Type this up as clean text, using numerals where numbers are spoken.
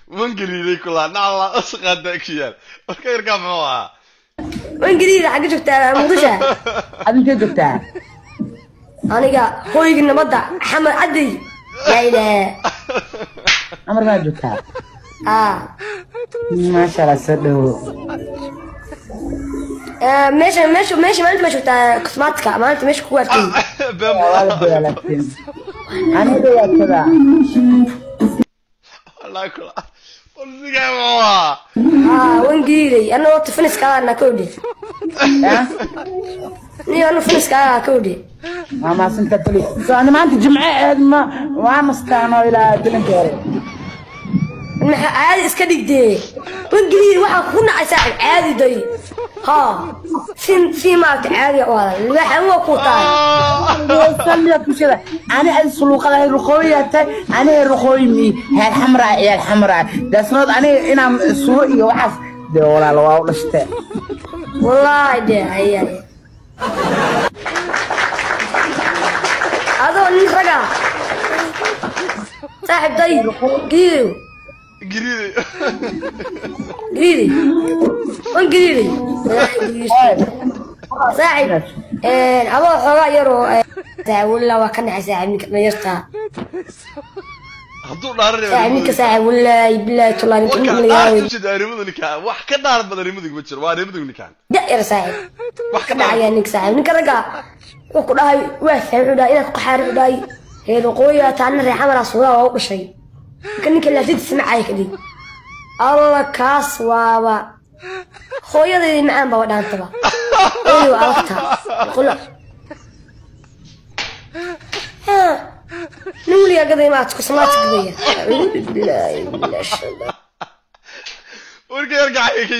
Wangariiday kulaa nacla usqaada ku yaal. Warka yarkaa muxuu ahaa? Wangariida xagga joogtaa Muqdisho? Aad intee joogtaa? Aniga hoyga nabadda Xamar Cadey. Laa ilaaha. Amar baa joogtaa? Aa. Maasha Allah, soo dhawo. Meesha meesha meesha maanta ma joogtaa cosmatica maanta meesha ku arkay. Been waa la joogaa, laakiin aniga waa kada. Wallahi kulaa. Warsigaa muxuu ahaa? Aa, wangariiday anna waqti finiska ana ka odhi. Ya. Ni anna finiska ka odhi. Waa maasanta tali. So ana maanta jimce aad ma waa nastaano ilaa gelinka hore. Maxaa caadi iska dhigdee? Wangariid waxaa ku nacay saaxib caadi day. Ha si si maaragta caadi u hadal libaaxa waa ku tahay. Salliya kushada ani ay suluuqada hay ruqooyi tahay, ani hay ruqooyi mi heer xamraa ciyaal xamraa dasnood ani inaan sulo iyo waxaas dee walaal waa u dhashtee. Wallaahi dee haya adoo nin raga saaxib day gariidow. Gariiday. Gariiday wan gariiday saaxib adoo xoogaa yaroo saaxib wallah waa ka naxay saaxib ninka dhalinyarta. Hadduu dhaaranayo saaxib ninka saaxib wallaahi bilaahi tullaahi ninka warka ninka dhaar laga ku jira arrimadu ninkaan wax ka dhaar badan arrimadu ma jiro, waa arrimadu ninkaan da' yar saaxib wax ka ka dhaar dhacaya ninka saaxib ninka ragga wuxuu ku dhahay waa saaxib wuxuu dhahay inaad ku qaxaar wuxuu dhahay reer waqooyi taana reer xamar suudaa waa u dhashay ninka ninka laaftiisa macaya ka dhig alla kaas waaba hooyadeydii macaan baa dhaantaba hooyo waa adagtaa qolo nin weligaa gaday maad ku samaad gadaya acuudu billaahi min ashaytaan. Warka yarka xagga ka